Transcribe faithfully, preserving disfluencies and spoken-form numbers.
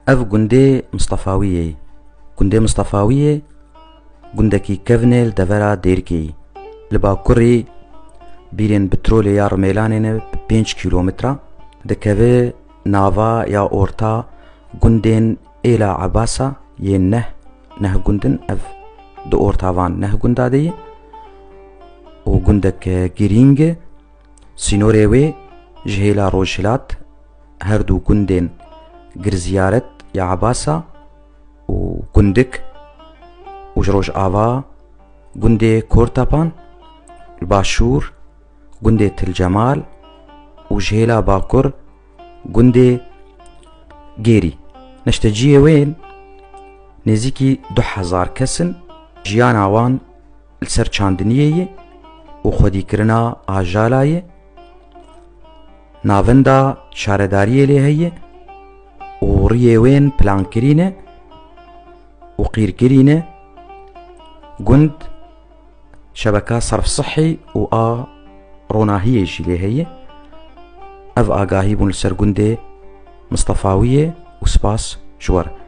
Ev gundê Mistefawiyê ye. Gundê Mistefawiyê gundekî kevn e li devera Dêrikê yî. Li bakurî bîrên Bitrolê ya Rimêlanê ne bi pênc kîlometre dikeve nava ya orta gundên Êla Ebasa yên neh, neh gund in, ev di orta van neh gunda de ye û gundek girîng e. Sînorê wê ji hêla rojhilat her du gundên Girziyaret ya Ebasa û Gundik û ji rojava gundê Kortapan, li başûr gundê Tilcemal û ji hêla bakur gundê Gêrî. Neşteciyê wên nêzîkî du hezar kes in, jiyana wan li ser çandiniyê ye û xwedîkirina ajala ye. Navenda şaredariyê lê heye û riyê wên plankirî ne û qîrkirî ne. Gund şebeka serf sihî û a ronahiyê jî lê heye. Ev agahî bûn li ser gundê Mistefawiyê û spas ji we re.